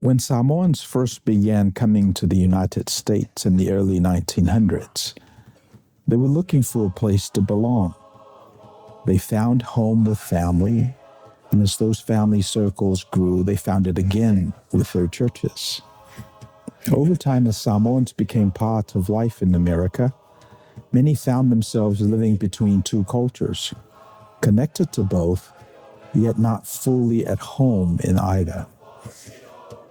When Samoans first began coming to the United States in the early 1900s, they were looking for a place to belong. They found home with family, and as those family circles grew, they found it again with their churches. Over time, as Samoans became part of life in America, many found themselves living between two cultures, connected to both, yet not fully at home in either.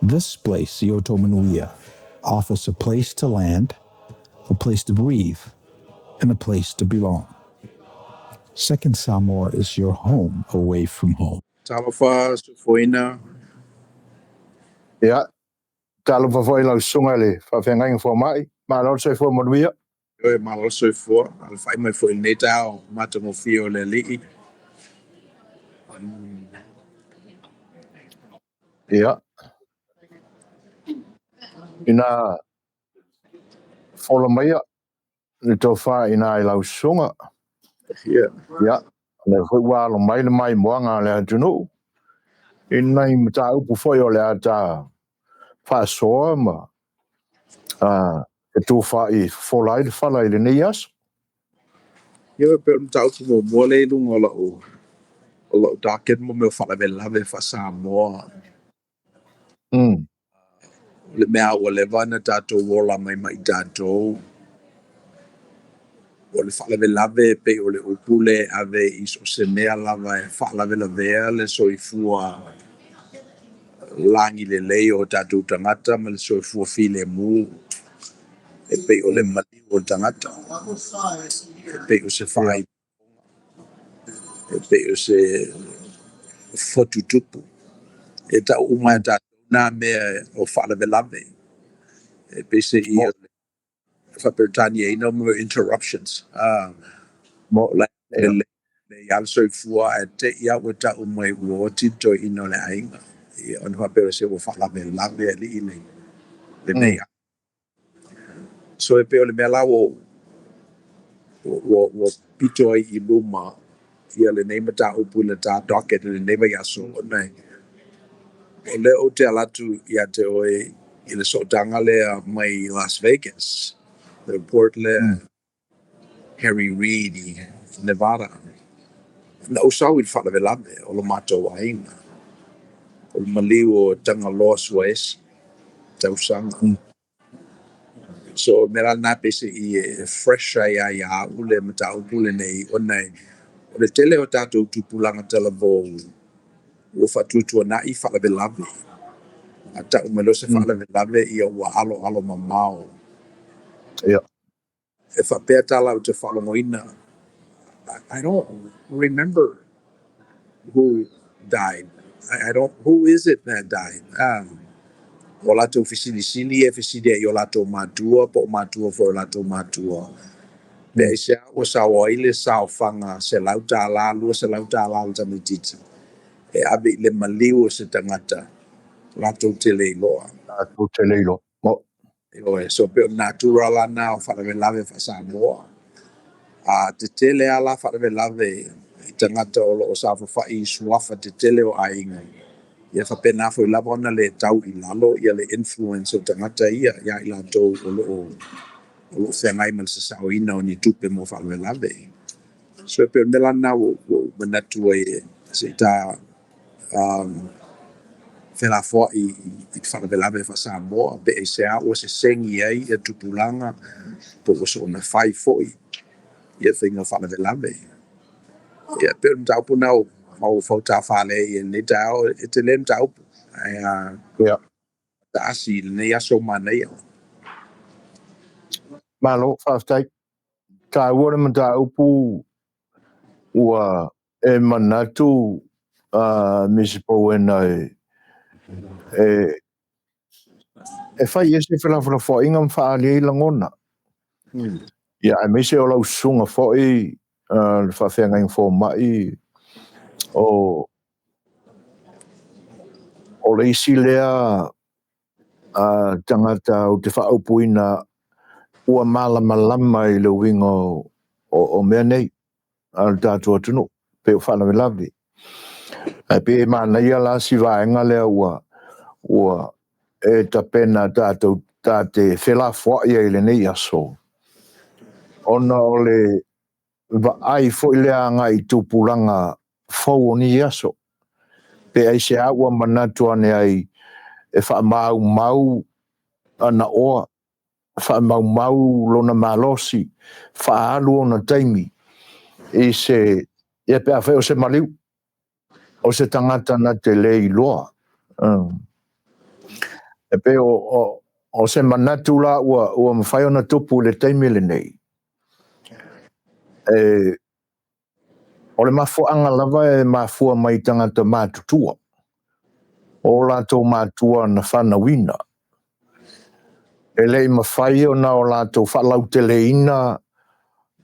This place, Ioto Manuia, offers a place to land, a place to breathe, and a place to belong. Second Samoa is your home away from home. Talofa soifuaina. Ia, talofa foi i lau susuga i le faafeagaiga fomai, malo le soifua manuia. Ioe, malo le soifua. Alafai mai foi i lenei taeao matagofie o le Alii. Ia, ina fola maia le tofa i ina i lau susuga. Ia. Ia, o lea foi ua alo mai le maimoaga a le atunuu i nai mataupu foi o le a ta faasoa ma fetufaai e fofola ai le fala i lenei aso. Ia, e pei o le mataupu muamua lea i luga o lau docket mo mea o faalavelave faa-Samoa. O le mea ua leva ona tatou ola mai ma i tatou. O le faalavelave e pei o le upu lea e ave i so o se mea lava e faalavelavea le soifua lagi lelei o tatou tagata ma le soifua filemu. E pei o le maliu o le tagata. E pei o se faaipoipoga. E pei o se fotutupu. E tau uma e tatou na mea o faalavelave. E peiseai o le faa-Peretania ina o mea o interruptions. O la e lelei lava le soifua ae te i lava ua tau mai ua oti le toeaina o le aiga. Ia, ona faapea lea, se ua faalavelave alii lenei aiga. So e pei o le mea la ua ua pito ai i luma ia lenei mataupu i le ta docket i lenei vaiaso ona o lea ou te alu atu ia te oe i le sootaga lea mai Las Vegas, le report lea Harry Reid i Nevada. Na ou sau i le faalavelave o lo matou aiga. O le maliu o Tagaloa Suaesi tausaga. So o le mea la lena peiseai e fresh ai lava ia au le mataupu lenei ona o le tele o tatou tupulaga talavou ua faatuatuanai faalavelave. A tau mai loa se faalavelave ia ua aloalo mamao. E faapea tala ou te faalogoina. I don't remember who died. I don't, who is it that died? O latou fesilisili e fesili ai i o latou matua po o matua foi o latou matua. Pe aisea ua sao ai le saofaga $100, $200 le tamaitiiti e ave i le maliu o se tagata latou te le iloa. Latou te le iloa. Mo. Ioe, so pei o le natura la lena o faalavelave faa-Samoa. A tetele lava la faalavelave i tagata o lo o saofafai i suafa tetele o aiga, ia faapena foi lava ona le tau i lalo le influence o tagata ia ia i latou o lo o feagai ma le sasaoina o ni tupe mo faalavelave. So e pei o le mea la lena ua ou manatu ai se i ta felafoai i faalavelave faa-Samoa pe aisea ua sesegi ai ia tupulaga po ua soona fai foi ia faiga faalavelave. Ia, pei o le mataupu lena ua ou fautafale ai i lenei taeao. E tele le mataupu ae taasi i lenei aso manaia. Malo, faafetai. Taua le mataupu ua e manatu, Mrs. Bowen, e fai ese felafolafoaiga ma faaali ai lagona. Ia, aemaise o lau susuga foi le faafeagaiga fomai o le isi lea tagata ou te faaupuina ua malamalama i le uiga o mea nei a le tatou atunuu, pei o faalavelave. Ae pei e manaia la si vaega lea ua e tapena tatou ta te felafoai ai i lenei aso, ona o le vaai foi lea agai i tupulaga fou o nei aso, pe aisea ua manatu ane ai e faamaumau ana oa, faamaumau lona malosi, faaalu ona taimi i se, ia pe afai o se maliu, o se tagata na te le iloa. E pei o se manatu la ua mafai ona tupu i le taimi lenei, e, o le mafuaaga lava e mafua mai i tagata matutua, o latou matua na fanauina, e le i mafai ona o latou faalauteleina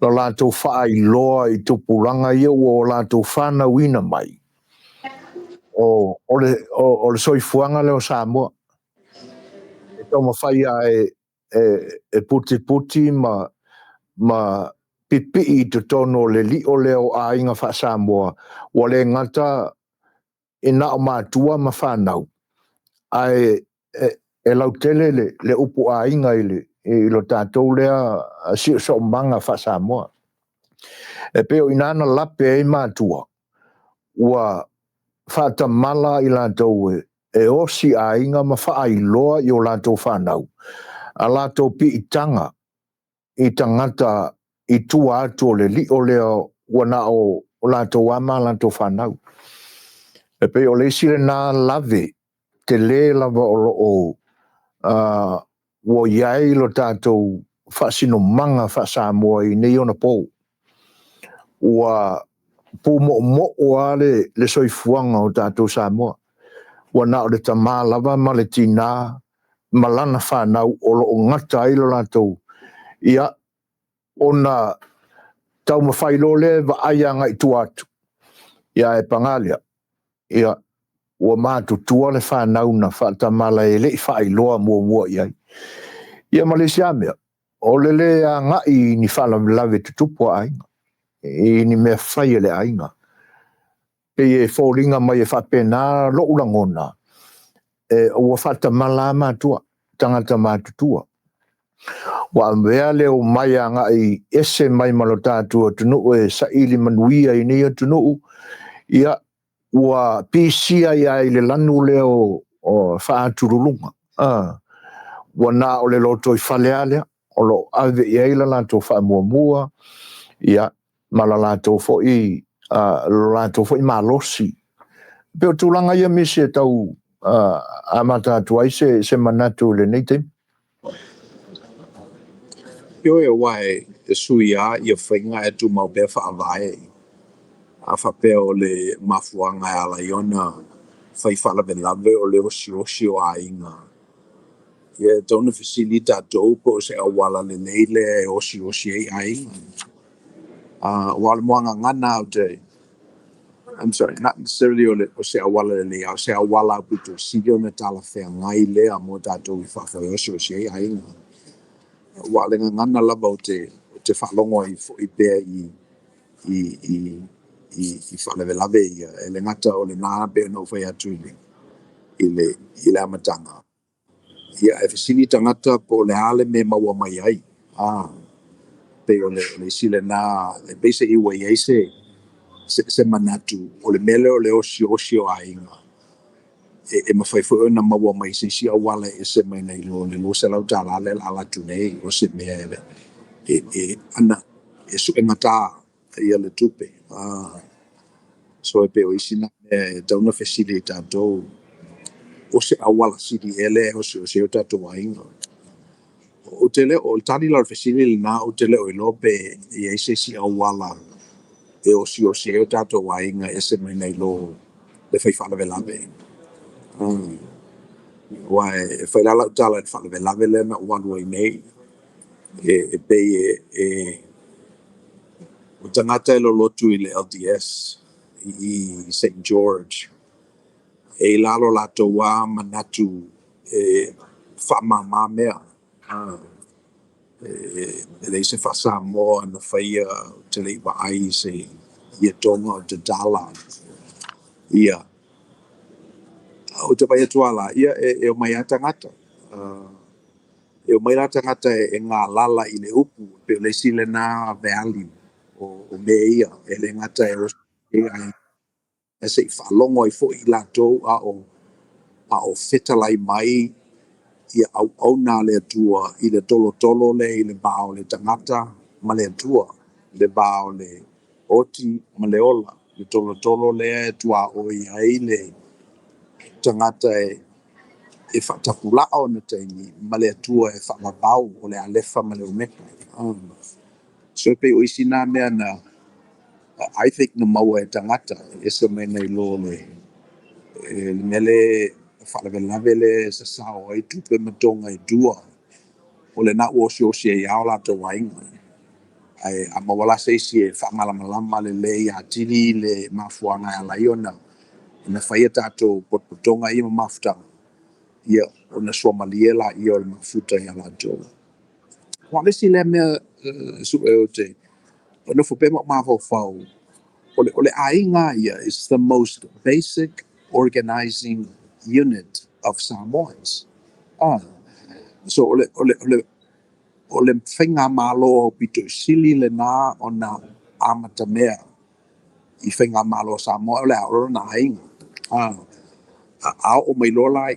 lo latou faailoa i tupulaga ia ua o latou fanauina mai, o le soifuaga lea o Samoa e taumafai lava e putiputi ma pipii i totonu o le lio lea o aiga faa-Samoa, ua le gata e na o matua ma fanau, ae e lautele le upu aiga i lo tatou lea siosiomaga faa-Samoa. E pei o i ina na lape ai matua, ua faatamala i latou e osi aiga ma faailoa i o latou fanau a latou piitaga i tagata i tua atu o le lio lea ua na o latou ama a latou fanau. E pei o le isi lena lave tele lava o lo o ua i ai lo tatou faasinomaga faa-Samoa i nei ona po. Ua pumoomoo lava le soifuaga o tatou Samoa, ua na o le tama lava ma le tina ma lana fanau o lo o gata ai lo latou, ia, ona taumafai loa lea e vaai agai i tua atu, ia ae paga lea, ia, ua matutua le fanau na faatamala e le i faailoa muamua i ai. Ia ma le isi lava mea, o le le agai i ni faalavelave tutupu a aiga, i ni mea fai a le aiga. Pei e foliga mai e faapena lou lagona, e, ua faatamala lava matua, tagata matutua. Ua avea le omai agai ese mai ma lo tatou atunuu e saili manuia i nei atunuu, ia, ua pisia ai lava i le lanu lea o faaatululuga. Ua na o le lotoifale lava lea o lo o ave i ai le latou faamuamua, ia, ma le latou foi, lo latou foi malosi. E pei o tulaga ia Misi e tau amata atu ai se manatu i lenei taimi. Ioe, aua e sui lava ia faiga ae tumau pea faavae. A faapea o le mafuaaga e ala ai ona fai faalavelave o le osiosi o aiga, ia e tatau ona fesili tatou po o se auala lelei lea e osiosi ai aiga. Aua o le muagagana lava ou te I'm sorry, not necessarily o se auala lelei, a o se auala aupito sili ona talafeagai lea mo tatou i fafo e osiosi ai aiga. Aua o le gagana lava ou te faalogo ai foi pea i faalavelave ia, e le gata o lena pei ona ou fai atu i le amataga. Ia, ae fesili tagata po o le a le mea e maua mai ai. Pei o le isi lena, e peiseai ua i ai se manatu o le mea lea o le osiosi o aiga, e mafai foi ona maua mai i se isi auala e ese mai nai lo le $200 lea o le a alu atu nei, o se mea ana e suegata le tupe. So e pei o isi na mea e tatau ona fesili ai tatou, o se auala sili ea lea e osiosi ai o tatou aiga? Ou te le o, o le tali la o le fesili lena, ou te le o iloa pe i ai se isi auala e osiosi ai o tatou aiga e ese mai nai lo le fai faalavelave. Aua e fai la lau tala i le faalavelave lea na ou alu ai nei, e pei e o tagata e lolotu i le LDS i St. George, e i lalo latou lava manatu e faamama mea. E leai se faa-Samoa na faia, ou te le i vaai i se ietoga o tatala. Ia. Ou te vaai atu lava la, ia e omai lava tagata. E omai la tagata e galala i le upu, e pei o le isi lena value o mea ia, e le gata e oso ae se i faalogo ai foi i latou a o fetalai mai ia auauna a le Atua i le tolotolo lea i le va o le tagata ma le Atua, le va o le oti ma le ola, le tolotolo lea e tuaoi ai le tagata e faatapulaa ona taimi ma le Atua e faavavau o le Alefa ma le Omeka. So e pei o isi nā mea na I think na maua e tagata e ese mai nai lo le mea lea e faalavelave lea e sasao ai tupe ma toga i tua, o lena ua osiosi ai lava o latou aiga. Ae a maua la se isi e faamalamalama lelei atili le mafuaaga e ala ai ona fai a tatou potopotoga ia ma mafutaga, ia ona suamalie laia o le mafuta ia latou. Aua o le isi lea mea Sue ou te nofo pea ma ou mafaufau, o le aiga lava ia is the most basic organizing unit of Samoans. So o le faigamalo aupito sili lena ona amatamea i faigamalo a Samoa, o le a? O lona aiga. A oo mai loa la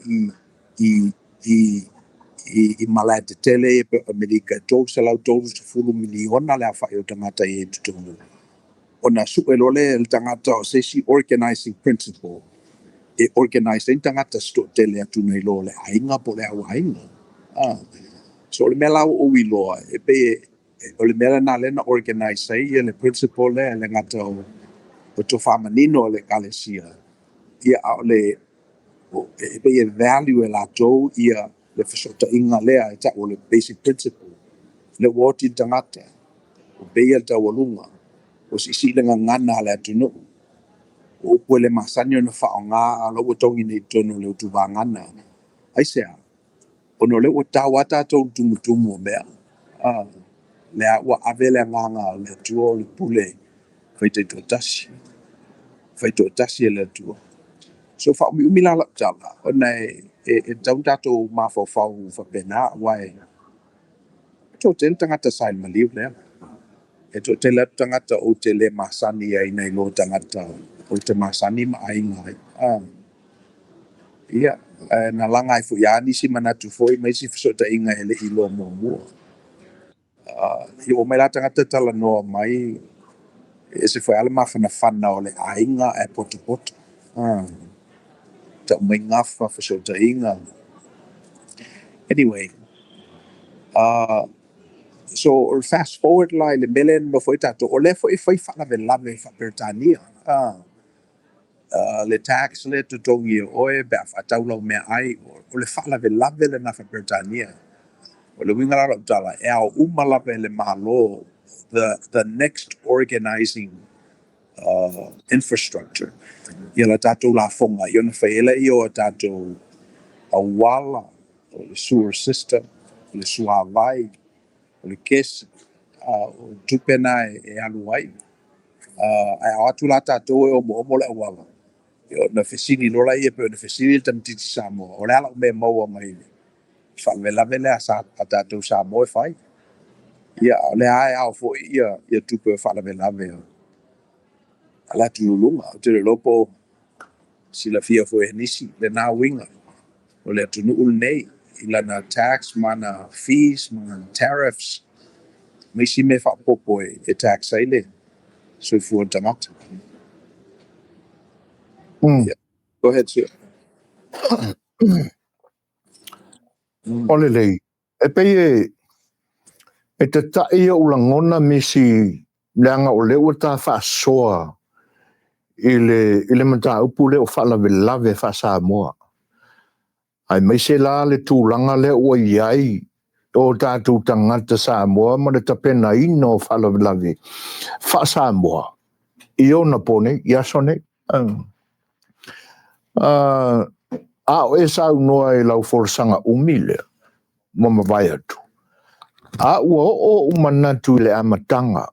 i malae tetele ia pei o Amerika, e 330 miliona le aofai o tagata e i ai i totonu, ona sue loa lea e le tagata o se isi organizing principle e organize ai ni tagata se toatele atu nai lo le aiga po o le auaiga. So o le mea la ua ou iloa, e pei o le mea lena lea na organize ai ia le principle lea, e le gata o tofa manino a le Ekalesia, ia a o le e pei e value e latou ia le fesootaiga lea e tau o le basic principle. O lea ua oti le tagata, ua peia le taualuga, ua siisii le gagana a le atunuu, o upu e le masani ona faaaoga a o la ua togi nei i totonu o le utuvaga. Aisea? Ona o lea ua tau lava tatou i le tumutumu o mea. Lea ua ave le agaga o le Atua o le pule faitaitoatasi, faitoatasi e le Atua. So faaumiumi la lau tala, ona e tatau ona tatou mafaufau faapena, aua e toatele tagata sa i le maliu lea. E toatele atu tagata ou te le masani ai nai lo tagata ou te masani ma aiga ai. Ia, na laga ai foi lava nisi manatu foi ma isi fesootaiga e le i iloa muamua. Ia ua omai la tagata talanoa mai, e ese foi lava le mafanafana o le aiga ae potopoto. Tau mai gafa, fesootaiga. Anyway, so fast forward la i le mea lea e nonofo ai tatou, o lea foi e fai faalavelave faa-Peretania. Le tax lea e totogi e oe pe a faatau lau meaai, o le faalavelave lena faa-Peretania. O le uiga la o lau tala, e ao uma lava e le Malo the next organizing infrastructure ia la tatou lafoga, ia ona fai ai lea o tatou auala, o le sewer system, o le suavai, o le kesi, o tupe na e alu ai. Ae a o atu la tatou e omoomo le auala, ona fesili loa lea pei ona fesili le tamaitiiti Samoa, o le a lau mea e maua mai le faalavelave lea a tatou Samoa e fai? Ia, o lea e ao foi ia tupe o faalavelave a le atululuga. Ou te le iloa po o silafia foi e nisi lena uiga o le atunuu lenei i lana tax ma ana fees ma ana tariffs ma isi mea faaopoopo e tax ai le soifua o le tagata. Yeah. Go ahead, sir. O lelei, e pei e tata'i ou lagona misi leaga o lea ua ta faasoa i le mataupu lea o faalavelave faa-Samoa. Aemaise la le tulaga lea ua i ai o tatou tagata Samoa ma le tapenaina o faalavelave faa-Samoa i ona po nei, i aso nei. A o e saunoa i lau folasaga umi lea ua mavae atu, a ua oo ou manatu i le amataga,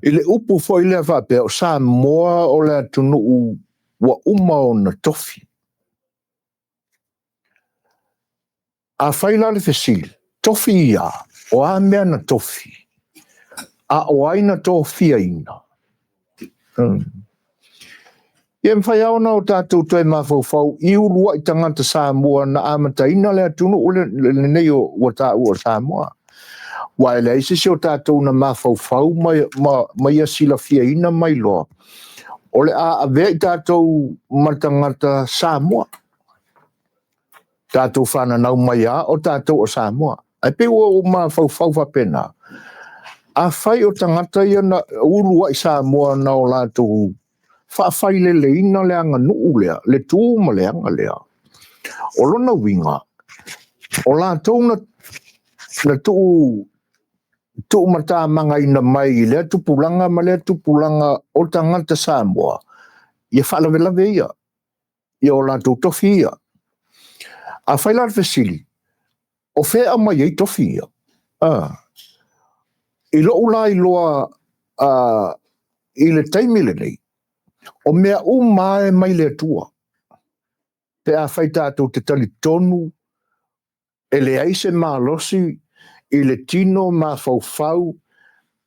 i le upu foi lea faapea o Samoa o le atunuu ua uma ona tofi. Afai la le fesili, tofi ia, o a mea na tofi? A o ai na tofiaina? Ia e mafai lava ona o tatou toe mafaufau i uluai tagata Samoa na amataina le atunuu lenei ua taua o Samoa. Aua e leai se isi o tatou na mafaufau ma ia silafiaina ma iloa o le a avea i tatou ma tagata Samoa. Tatou fananau mai lava o tatou o Samoa. Ae pei ua ou mafaufau faapena, afai o tagata ia na uluai Samoa na o latou faafaileleina le aganuu lea, le tu ma le aga lea, o lona uiga, o latou na tuu tuumatamagaina mai i lea tupulaga ma lea tupulaga o tagata Samoa, ia faalavelave ia, ia o latou tofi ia. Afai la o le fesili, o fea e aumai ai tofi ia? I lou la iloa i le taimi lenei, o mea uma lava e mai le Atua, pe afai tatou te talitonu e leai se malosi i le tino mafaufau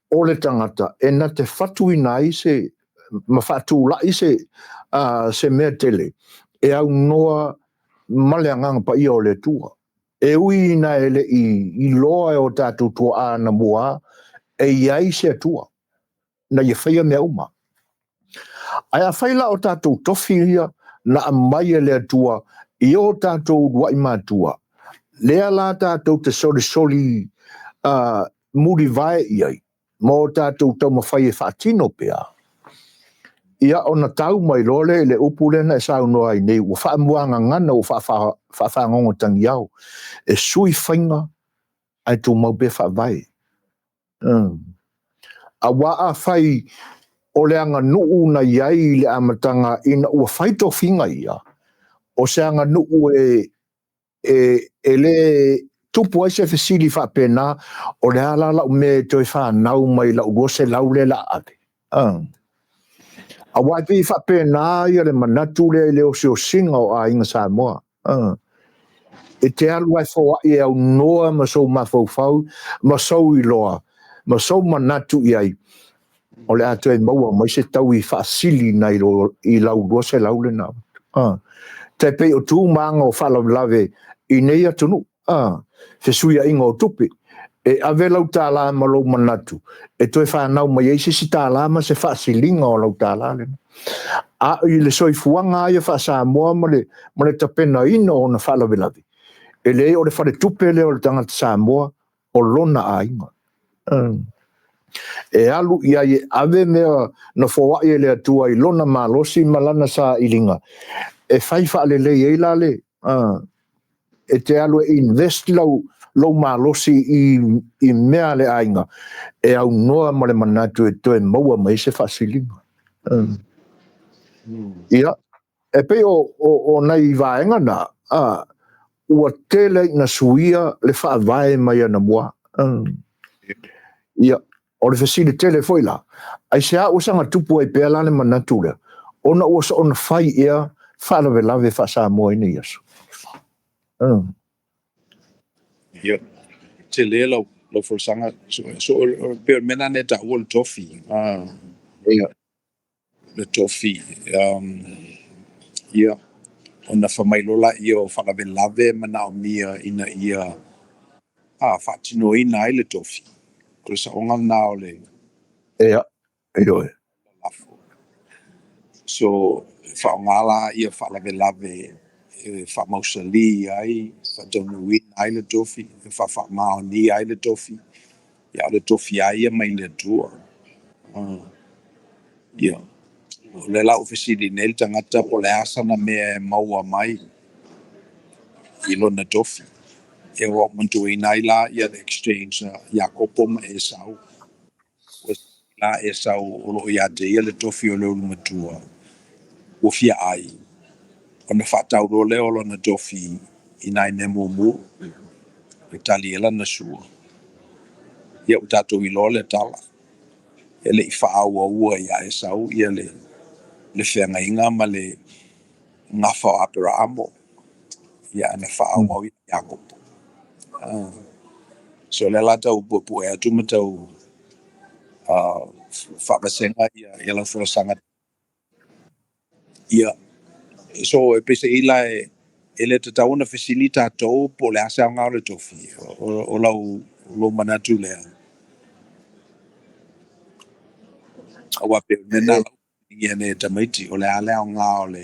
o le tagata e na te fatuina ai se ma faatulai se mea tele e aunoa ma le Agaga Paia o le Atua. E ui ina e le i iloa e o tatou tuaa anamua e i ai se Atua na ia faia mea uma. Ae afai la o tatou tofi ia na aumai e le Atua i o tatou uluai matua, lea la tatou te solisoli mulivae i ai ma o tatou taumafai e faatino pea, ia ona tau mai loa lea i le upu lea na e saunoa ai nei, ua faamuagagana, ua faafagogotagiao, e sui faiga ae tumau pea faavae. Aua afai o le aganuu na i ai i le amataga ina ua fai tofiga ia, o se aganuu e le tupu ai se fesili faapena, o le a la lau mea e toe fanau mai lau 200 lea o le a ave? Aua e pei e faapena ia le manatu lea i le osiosiga o aiga Samoa. E te alu lava e foai e aunoa ma sou mafaufau ma sou iloa ma sou manatu i ai, o le a toe maua mai se taui faasili nai lo i lau 200 lena. Tai pei o tu ma aga o faalavelave i nei atunuu, fesuiaiga o tupe, e ave lau tālā ma lou manatu e toe fanau mai ai se isi tālā ma se faasiliga o lau tālā lena. A i le soifuaga lava ia faa-Samoa ma le, ma le tapenaina o ona faalavelave, e leai o le faletupe lea o le tagata Samoa o lona aiga. E alu i ai e ave mea na foai e le Atua i lona malosi ma lana sailiga e fai faalelei ai la le, e te alu e invest lau lou malosi i mea a le aiga e aunoa ma le manatu e toe maua mai ai se faasiliga. Ia, e pei o nai vaega na, ua tele ai ina suia le faavae mai anamua. Ia, o le fesili tele foi la, aisea ua saga tupu ai pea la le manatu lea, ona ua soona fai ea faalavelave faa-Samoa i nei aso? Ia, tele lau folasaga, so pei o le mea lena na e taua o le tofi. Ia. Le tofi, ia, ona fai mai loa lea o faalavelave e manaomia ina ia faatinoina ai le tofi. O le saoga lena o le Ia, ioe. lafo. So, e faaaoga la ia faalavelave e faamausali ai, faataunuuina ai le tofi, e faafaamaonia ai le tofi. Ia, o le tofi lava ia mai le Atua. Ia, o lea la ua fesili nei le tagata po o le a sana mea e maua mai i lona tofi. Ia, ua ou manatuaina ai la ia le exchange a Iakopo ma Esau. Ua la Esau o lo o ia te ia le tofi o le ulumatua ua fia ai, ona faatau loa lea o lona tofi i nai mea mumu e tali ai lana sua. Ia, ua tatou iloa le tala, e le i faaauaua ia Esau ia le le feagaiga ma le gafa o Aperaamo, ia na faaauau ia Iakopo. So lea la tau puepue atu ma tau faavasega ia lau folasaga. Ia, so e peiseai la e le tatau ona fesili tatou po o le a se aoga o le tofi, o lau lou manatu lea. Aua pei o le mea lena lau fesiligia nei e tamaiti, o le a le aoga o le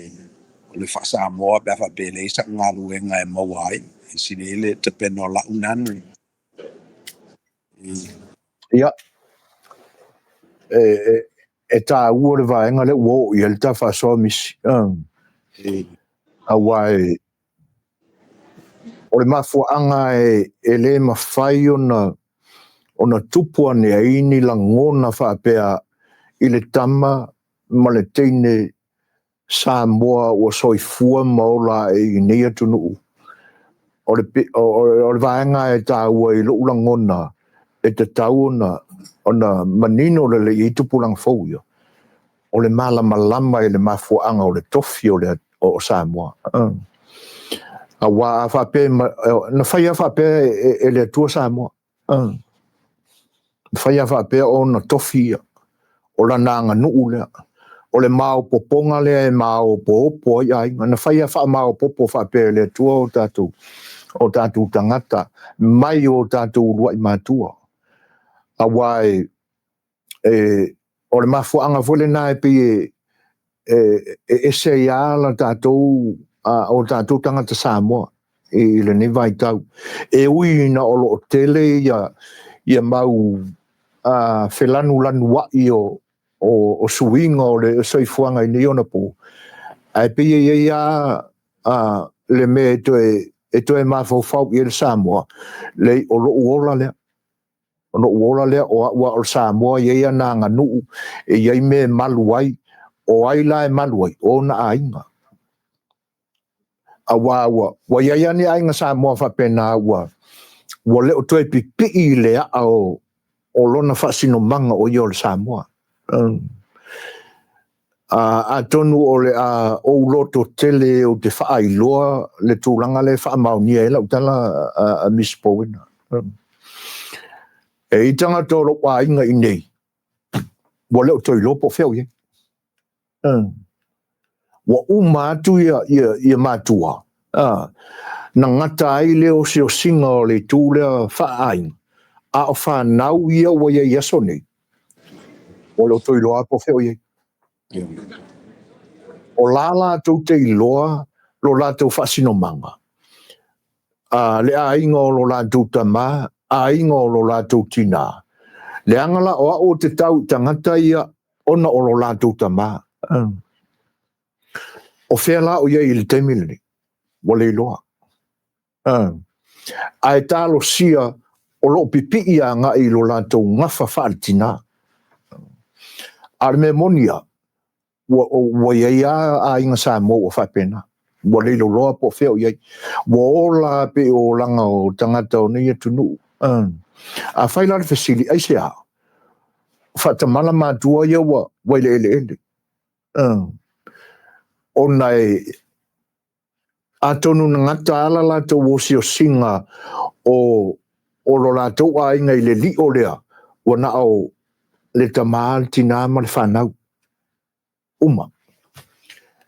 o le faa-Samoa pe a faapea e leai sau galuega e maua ai, e sili ai le tapena o lau nanu. Ia, e taua le vaega lea ua oo i ai le ta faasoa misi. Aua e, o le mafuaaga e le mafai ona tupu ane ai ni lagona faapea i le tama ma le teine Samoa ua soifua ma ola ae i nei atunuu. O le vaega e taua i lou lagona e tatau ona manino lelei i ai tupulaga fou ia, o le malamalama i le mafuaaga o le tofi o Samoa. Aua a faapea, na fai lava faapea e le Atua Samoa. Na fai lava faapea ona tofi ia, o lana aganuu lea, o le maopoopoga lea e maopoopo ai aiga. Na fai lava faamaopoopo faapea e le Atua o tatou tagata mai o tatou uluai matua. Aua o le mafuaaga foi lena e pei e ese ai lava la tatou, o tatou tagata Samoa i lenei vaitau. E ui ina o lo o tele ia mau felanulanuai o suiga o le soifuaga i nei ona po, ae pei e i ai lava le mea e toe mafaufau i ai le Samoa, leai, o lou ola lea. O lou ola lea, o au lava o le Samoa, e i ai ana aganuu, e i ai mea e malu ai. O ai la e malu ai? O ona aiga. Aua ua i ai lava ni aiga Samoa faapena ua le o toe pipii i le aa o lona faasinomaga o ia o le Samoa. Atonu o le a ou loto tele ou te faailoa le tulaga lea e faamaonia ai lau tala a Miss Powena. E i ai tagata o lou aiga i inei, ua le o toe iloa po o fea o i ai. Ua uma atu ia matua, na gata ai le osiosiga o le itu lea faaaiga, a o fanau ia ua i ai i aso nei, ua le o toe iloa po o fea o i ai. O la latou te iloa lo latou faasinomaga, le aiga o lo latou tama, aiga o lo latou tina. Leaga la o au ou te tau i tagata ia ona o lo latou tama. O fea la o i ai i le taimi lenei? Ua le iloa. Ae talosia o loo pipii agai i lo latou gafa faaletina. A o le mea moni lava, ua i ai lava aiga Samoa ua faapena, ua le iloa po o fea o i ai. Ua ola pei o olaga o tagata o nei atunuu. Afai la le fesili, aisea? Faatamala matua ia ua i le eleele. Ona e atonu na gata ala latou osiosiga o lo latou aiga i le lio lea, ua na o le tama, le tina ma le fanau uma.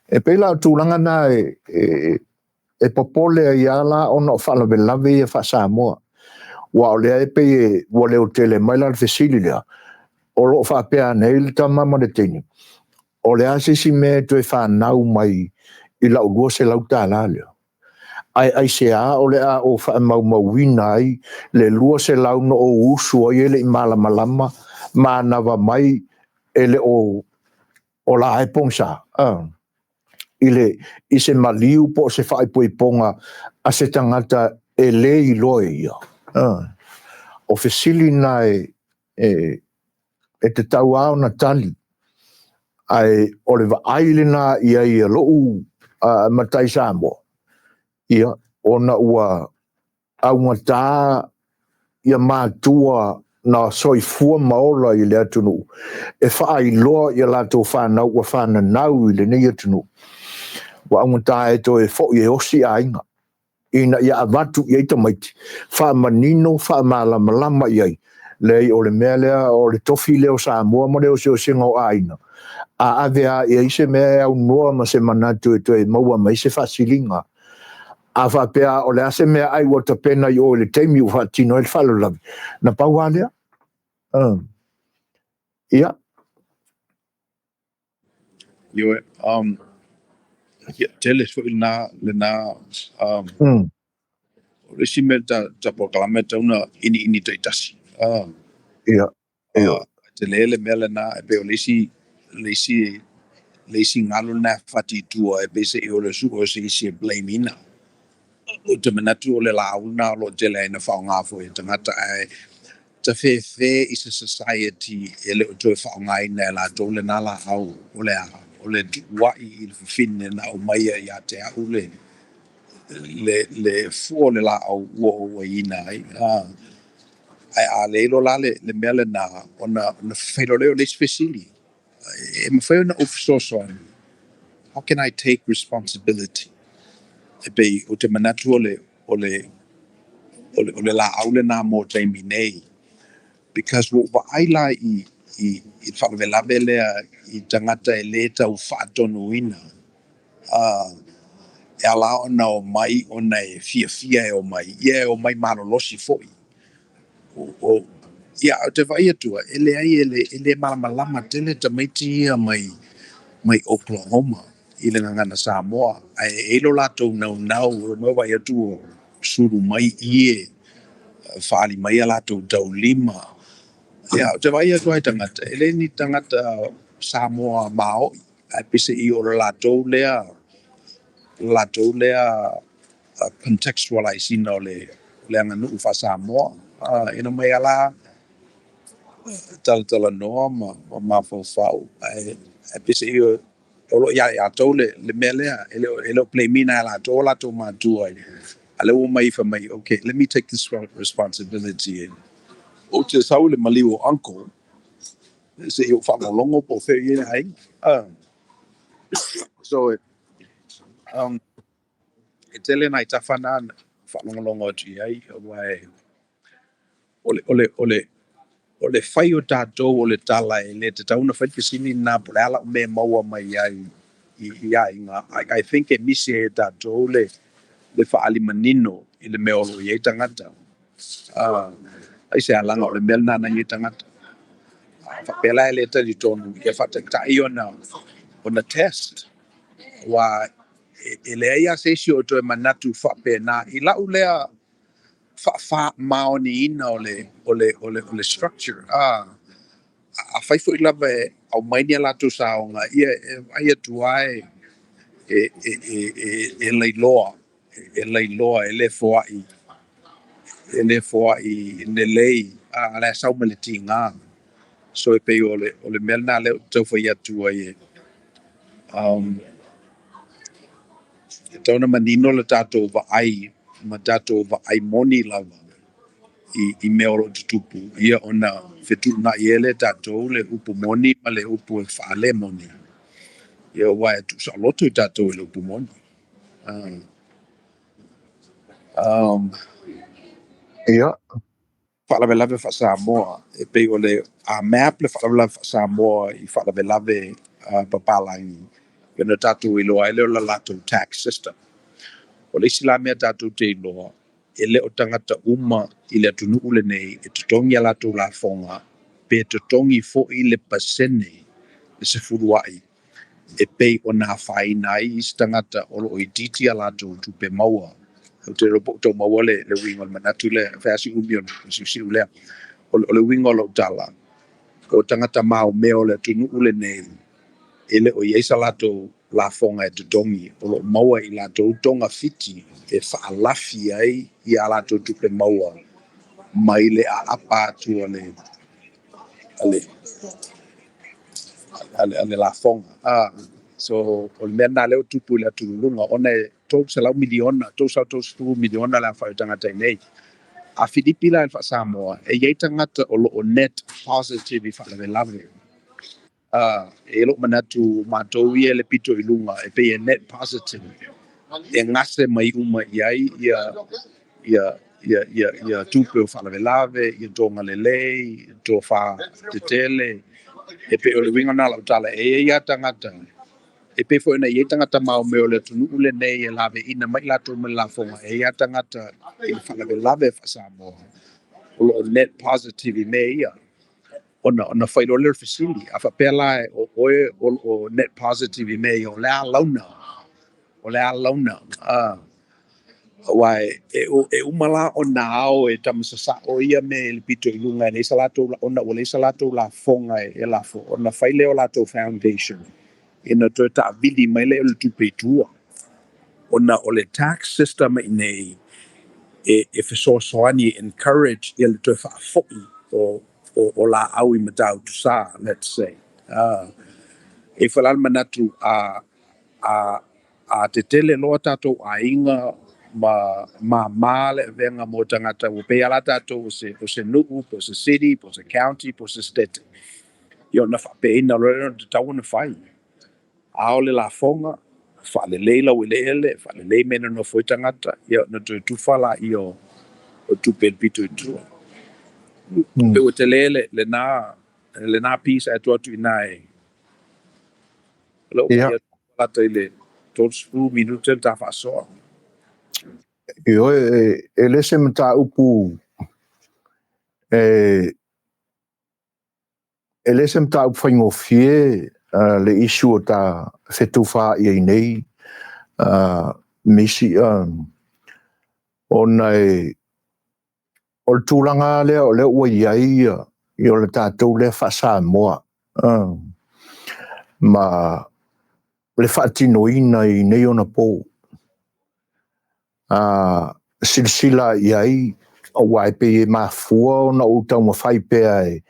E pei la o tulaga na e popole ai lava la ona o faalavelave ia faa-Samoa. Aua o lea e pei ua leotele mai la le fesili lea, o lo o faapea nei le tama ma le teine, o le a se isi mea e toe fanau mai i lau $200 lea? Ae aisea o le a ou faamaumauina ai le 200 na ou usu ai e le i malamalama manava mai e le o ola ai pogisa i se maliu po o se faaipoipoga a se tagata e le iloa e ia. O fesili na e tatau lava ona tali, ae o le vaai lena i ai a lou matai Samoa, ia, ona ua augata ia matua. na soifua ma ola i le atunuu e faailoa i a latou fanau ua fananau i lenei atunuu, ua augata e toe foi e osi aiga ina ia avatu i ai tamaiti, faamanino, faamalamalama i ai, leai o le mea lea o le tofi lea o Samoa ma le oseosega o aiga, a ave lava i ai se mea e aunoa ma se manatu e toe maua mai se faasiliga. A faapea o le a se meaai ua tapena i o i le taimi ua faatino ai le faalavelave, na pau lava lea. Ia. Ioe, ia, tele foi lena, lena, o le isi mea ta, ta polokalame e tatau ona iniini taitasi. Ia, ia. Tele le mea lena, e pei o le isi, le isi, le isi galu lena e fati i tua, e pei se i o le sue o se isi e blame ina. Ou te manatu o le laau lena o lo o tele ai na faaaoga foi e tagata, ae tafefe i se society e le o toe faaaogaina e latou lena laau, o le a, o le tuuai i le fafine na aumaia ia te au le, le, le fua o le laau ua ou aiina ai. Ae a le iloa la le, le mea lena, ona, ona failoa lea o le isi fesili. E mafai ona ou fesoasoani. How can I take responsibility? E pei ou te manatu o le, o le, o le, o le laau lena mo taimi nei. Because ua ou vaai la i, i, i le faalavelave lea i tagata e le tau faatonuina. E ala ona omai ona e fiafia e omai, ia e omai malolosi foi. O, o, ia, ou te vaai atu e leai e le, e le malamalama tele tamaiti ia mai, mai Oklahoma i le gagana Samoa. Ae e i lo latou naunau, o mai vaai atu o sulu mai ie, faali mai a latou taulima. Ia, ou te vaai atu ai tagata, e le ni tagata Samoa maoi, ae pei se i o le latou lea, latou lea contextualize ina o le, o le aganuu faa-Samoa. Ina mai ala talatalanoa ma, ma mafaufau, ae, ae pei se i o o lo o ia latou le, le mea lea, e le o, e le o blame ina e latou o latou matua. A lea ua mai fai mai, okay, let me take this responsibility. Ou te sau i le maliu o uncle, se i ou faalogologo po o fea o i ai le aiga. So, e tele nai tafa na faalogologo atu i ai, aua e, o le, o le, o le, o le fai o tatou o le tala e le tatau ona fai le fesili lena po o le a lau mea e maua mai ai i, i aiga. I think e misi ai e tatou le, le faalimanino i le mea o lo o i ai tagata. Ai se alaga o le mea lena na i ai tagata. Faapea la e le talitonu ia faataitai ona, ona test. Aua e, e leai lava se isi o toe manatu faapena. I lau lea faamaoniina o le, o le, o le, o le structure. Afai foi lava e aumai ni a latou saoga, ia e vaai atu lava e, e, e, e, e lailoa, e lailoa, e le foai, e le foai lelei, a la e sau ma le tiga. So e pei o le, o le mea lena lea ou te taufai atu ai e, e tatau ona manino le tatou vaai ma tatou vaai moni lava i, i mea o lo o tutupu, ia ona fetuunai ai lea e tatou le upu moni ma le upu e faalemoni. Ia aua e tuusaoloto i tatou i le upu moni. Ia. Faalavelave faa-Samoa, e pei o le a map le faalavelave faa-Samoa i faalavelave papalagi, ia ona tatou iloa ai lea o le latou tax system. O le isi la mea tatou te iloa, e le o tagata uma i le atunuu lenei e totogi a latou lafoga, pe totogi foi le pasene le 10 ai, e pei ona afaina ai isi tagata o lo o itiiti a latou tupe maua. Ou te iloa po o tau maua le, le uiga o le manatu lea, e fai lava si umi o le siusiu lea. O le, o le uiga o lau tala, o tagata maomea o le atunuu lenei, e le o i ai sa latou lafoga e totogi, o lo o maua i latou togafiti e faalafi ai ia a latou tupe maua mai le aapa atu a le, a le, a le, a le lafoga. So, o le mea lena lea ua tupu i le atululuga, ona e 300 miliona, 330 miliona le aofai o tagata i nei. A filipi la i le faa-Samoa, e i ai tagata o lo o net positive i faalavelave. E i ai lou manatu o matou ia i le pito i luga e pei e net positive, e gase mai uma i ai ia ia ia ia ia tupe o faalavelave, ia toga lelei, tofa tetele. E pei o le uiga lena o lau tala, e i ai lava tagata, e pei foi ona i ai tagata maomeo o le atunuu lenei e laveina mai i latou mai le lafoga, e i ai lava tagata i le faalavelave faa-Samoa o lo o net positive i mea ia. Ona, ona fai loa lea o le fesili, a faapea la o oe o lo o net positive i mea ia, o le a launa? O le a launa? Aua e, e uma la ona ao e tama sasao ia mea i le pito i luga e leai sa latou, ona ua leai sa latou lafoga e lafo, ona fai lea o latou foundation ina toe taavili mai lea o le tupe i tua. Ona o le tax system i inei e, e fesoasoani e encourage ia le toe faafoi o, o, o laau i Matautu-sa, let's say. E i ai foi la le manatu a, a, a tetele loa tatou aiga ma māmā le avega mo tagata, ua pei lava la tatou o se, o se nuu, po o se city, po o se county, po o se state, ia ona faapeina loa lea ona tatau ona fai. Ao le lafoga, faalelei laueleele, faalelei mea e nonofo ai tagata, ia ona toe tufa laia o, o tupe i le pito i tua. Pei ua tele le, lena, lena piece ae tuu atu i ina e o lea ua lata i le 30 minute le ta faasoa. Ioe, e le se mataupu e e le se mataupu faigofie le issue o ta fetufaai ai nei misi ona e o le tulaga lea o lea ua i ai ia o le tatou lea faa-Samoa ma le faatinoina i nei ona po. A silasila i ai, aua e pei e mafua ona ou taumafai pea e,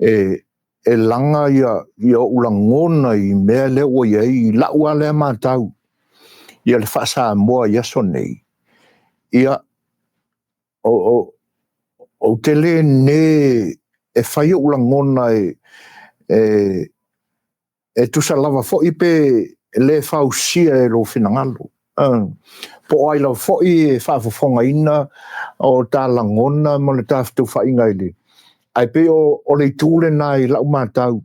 e, e laga ia, ia ou lagona i mea lea ua i ai i lau lava lea matau ia le faa-Samoa i aso nei, ia, o, o, ou te le nē e fai ou lagona e, e, e tusa lava foi pe le fausia e lou finagalo. Po o ai lava foi e faafofogaina o ta lagona ma le ta fetufaaiga i le ae pei o, o le itu lena i lau matau.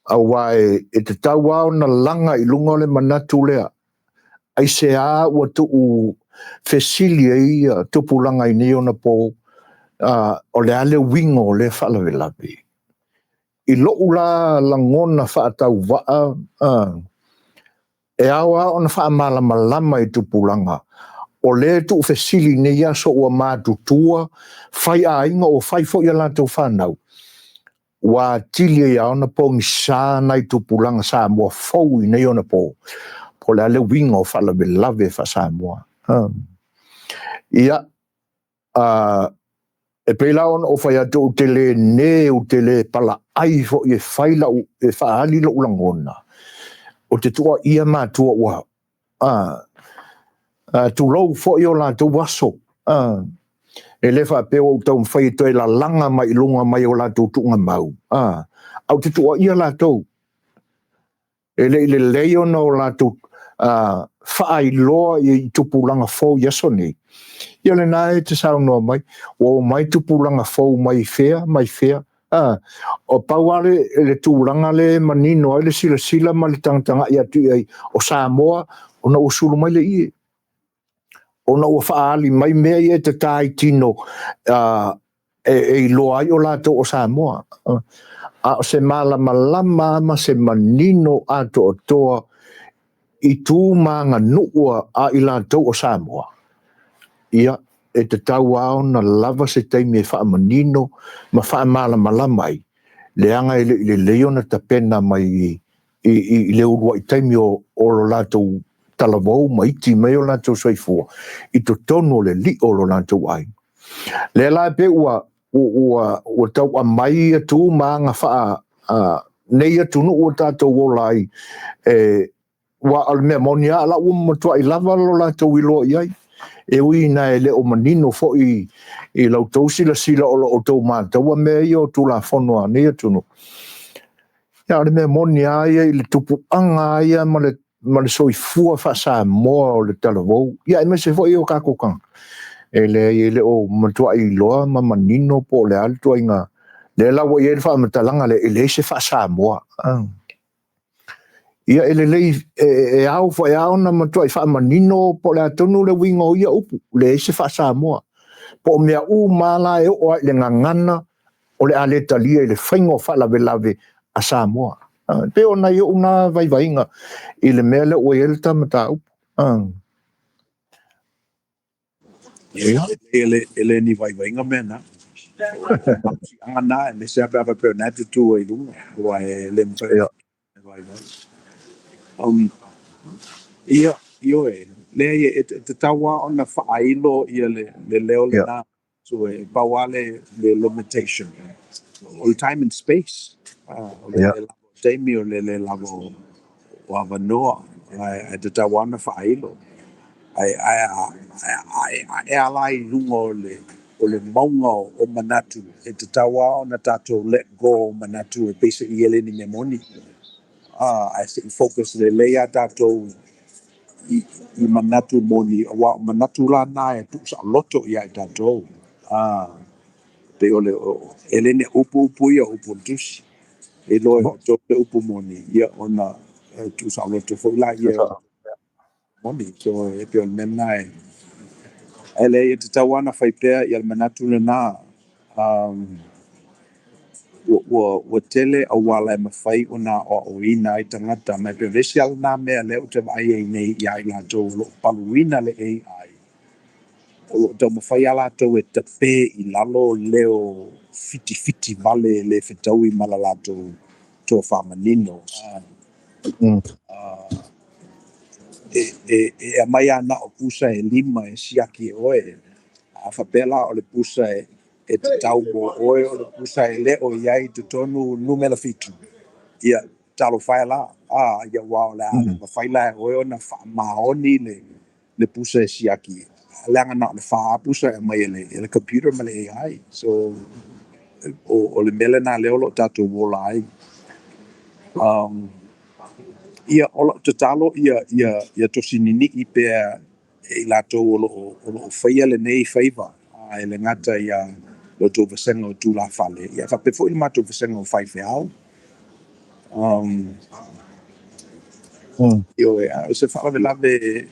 Aua e, e tatau lava ona laga i luga o le manatu lea, aisea ua tuu fesili ai tupulaga i nei ona po, o le a le uiga o lea faalavelave? I lou la lagona faatauvaa, e ao lava ona faamalamalama i tupulaga, o lea e tuufesili i nei aso ua matutua, fai aiga ua fai foi a latou fanau, ua atili ai lava ona pogisa nai tupulaga Samoa fou i nei ona po, po o le a le uiga o faalavelave faa-Samoa. Ia, e pei la ona ou fai atu ou te le nē, ou te le palaai foi e fai lau, e faaali lou lagona, ou te tuuaia matua ua a, a, tulou foi o latou aso. A, e le faapea ua ou taumafai e toe lalaga mai i luga mai o latou tuugamau, a, ae ou te tuuaia latou e le i lelei ona o latou faailoa i tupulaga fou i aso nei. Ia lena e te saunoa mai, ua omai tupulaga fou mai fea, mai fea. O pau lava le, le tulaga lea e manino ai le silasila ma le tagatagai atu i ai o Samoa, ona ua sulu mai le ie, ona ua faaali mai mea ia e tata i tino e, e iloa ai o latou o Samoa. A o se malamalama ma se manino atoatoa i tu ma aganuu a i latou o Samoa, ia, e tatau lava ona lava se taimi e faamanino ma faamalamalama ai, leaga e le i lelei ona tapena mai i, i, i le uluai taimi o, o lo latou talavou ma iti mai o latou soifua i totonu o le lio o lo latou aiga. Lea la e pei ua, ua, ua tau aumai ia tu ma aga faa nei atunuu ua tatou ola ai, e, ua o le mea moni lava la ua matuai lava lo latou iloa i ai. E ui ina e le o manino foi i la outou silasila o lo o outou mataua mea ia o Tulafono a nei atunuu, a o le mea moni lava ia i le tupuaga lava ia ma le soifua faa-Samoa o le talavou, ia aemaise foi o tatou tagata, e leai e le o matuai iloa ma manino po o le a le ituaiga. Lea la ua i ai le faamatalaga lea, e leai se faa-Samoa. Ia e lelei, e ao foi lava ona matuai faamanino po o le a tonu le uiga o ia upu, leai se faa-Samoa. Po o mea uma lava la e oo lava i le gagana o le a le talia i le faiga o faalavelave a Samoa. E pei o nai ou na vaivaiga i le mea lea ua i ai le ta mataupu. Ia, e le ni vaivaiga mea na. O malosiaga na, aemaise lava pe a faapea o lena e te tu ai i luga, aua e le mafai ona vaivai. Ia, ioe, leai e tatau lava ona faailo le leo lena. So e pau lava le limitation, o le time and space, o le le lava o taimi, o le le lava o avanoa, ae tatau lava ona faailo. Ae a e ala i luga o le mauga o manatu, e tatau lava ona tatou let go o manatu e peiseai e le o ni mea moni. Ae se i focus lelei lava tatou i manatu moni, aua o manatu la na e tuusaoloto ia i tatou. Pei o le, e le o ni upu upu ia, o upu o le tusi. E iloa e outou le upu moni, ia ona tuusaoloto foi lea o moni. So e pei o le mea lena e, ae leai e tatau lava ona fai pea le manatu lena. Ua tele auala e mafai ona aoaoina ai tagata, ma e pei o le isi lava lena mea lea ou te vaai ai nei ia i latou o lo o paluina le AI, o lo o taumafai lava latou e tape i lalo leo fitifiti vale e le fetaui ma la latou tofa manino. E aumai lava na o pusa e 5 e siaki e oe. A faapea la o le pusa e tatau mo oe o le pusa e le o i ai i totonu numera 7, ia, talofa e la, ia aua o le a le mafai la e oe ona faamaoni le pusa e siaki, leaga na o le 4 lava pusa e aumai e le computer ma le AI. So, o le mea lena lea o lo o tatou ola ai. Ia, o lau tatalo ia tosi ninii pea e i latou o lo o faia lenei faiva, e le gata ia lo outou vasega o tulafale, ia faapea foi le matou vasega o faifeau. Ioe, a o se faalavelave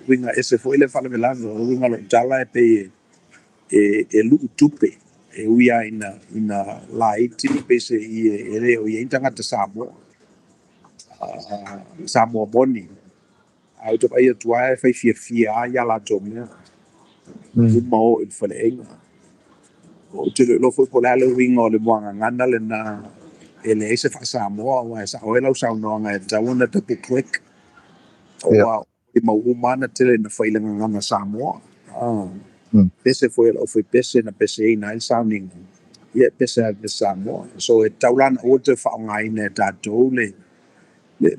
uiga ese foi lea faalavelave. O le uiga o lau tala e pei e lu'u tupe, e ui lava ina laiti peiseai e le o i ai ni tagata Samoa, Samoa moni. Ae ou te vaai atu lava e fai fiafia lava i a latou mea, uma o i le faleaiga. Ou te le iloa foi po o le a le uiga o le muagagana lena e leai se faa-Samoa, aua e sao ai lau saunoaga e tatau ona double click, aua o mau uma lava na tele ina fai i le gagana Samoa. Pese foi a le aufaipese na peseina ai le sauniga, ia e pese lava i le pese Samoa. So e tatau la ona aua le toe faaaogaina e tatou le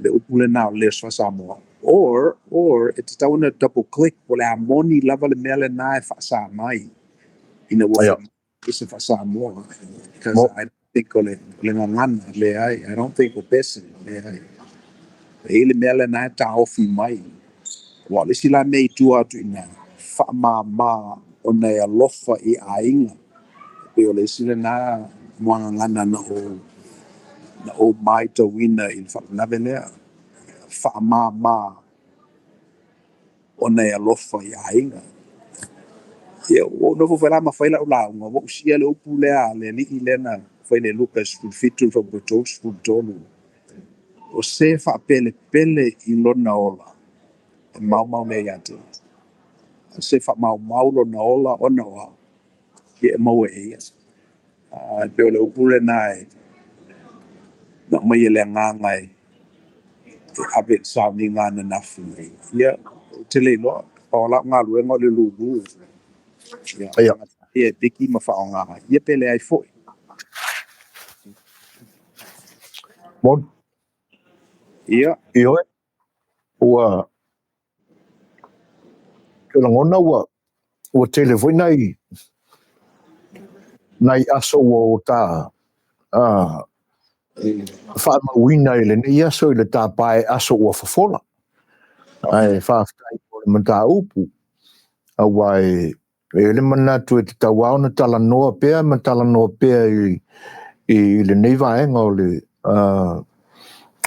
upu lena o le leos faa-Samoa, or e tatau ona double click po o le a moni lava le mea lena e faasa mai ina ua fai mai se faa-Samoa, because I don't think o le gagana, leai, I don't think o pese, leai. E i ai le mea lena e taofi mai, aua o le isi la mea i tua atu i ina, faamama ona e alofa i aiga. E pei o le isi lena muagagana na ou matauina i le faalavelave lea, faamama ona e alofa i aiga. Ia, ua ou nofo foi la ma fai lau lauga, ua ou siia le upu lea a le alii lea na fai i le Luka 17 i le fuaiupu 33, o se faapelepele i lona ola, e maumau lea ia te ia. A o se faamaumau lona ola ona o au, ia e maua e ia. E pei o le upu lena e na aumai e le Agaga e ave i le sauniga ananafi. Ia, ou te le iloa, pau lava lau galuega o le lulu. Ia, e piki ma faaaoga, ia pe leai foi. Moni. Ia. Ioe, ua. te lagona ua ua tele foi nai nai aso ua o ta faamauina i lenei aso i le tapae aso ua fofola. Ae faafetai mo le mataupu, aua e i ai le manatu e tatau lava ona talanoa pea ma talanoa pea i i lenei vaega o le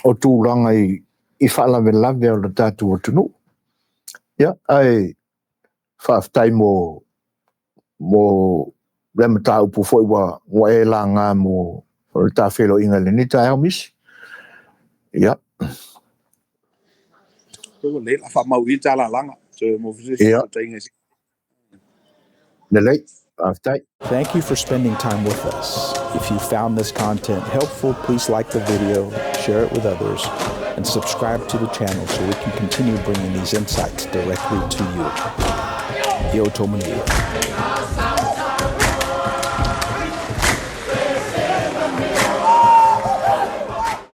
o tulaga i i faalavelave o le tatou atunuu. Ia, ae faafetai mo mo lea mataupu foi ua ua e laga mo le ta feiloaiga i lenei taeao Misi. Ia. Ia. Lelei, faafetai. Thank you for spending time with us. If you found this content helpful, please like the video, share it with others, and subscribe to the channel so we can continue bringing these insights directly to you. Ia outou manuia.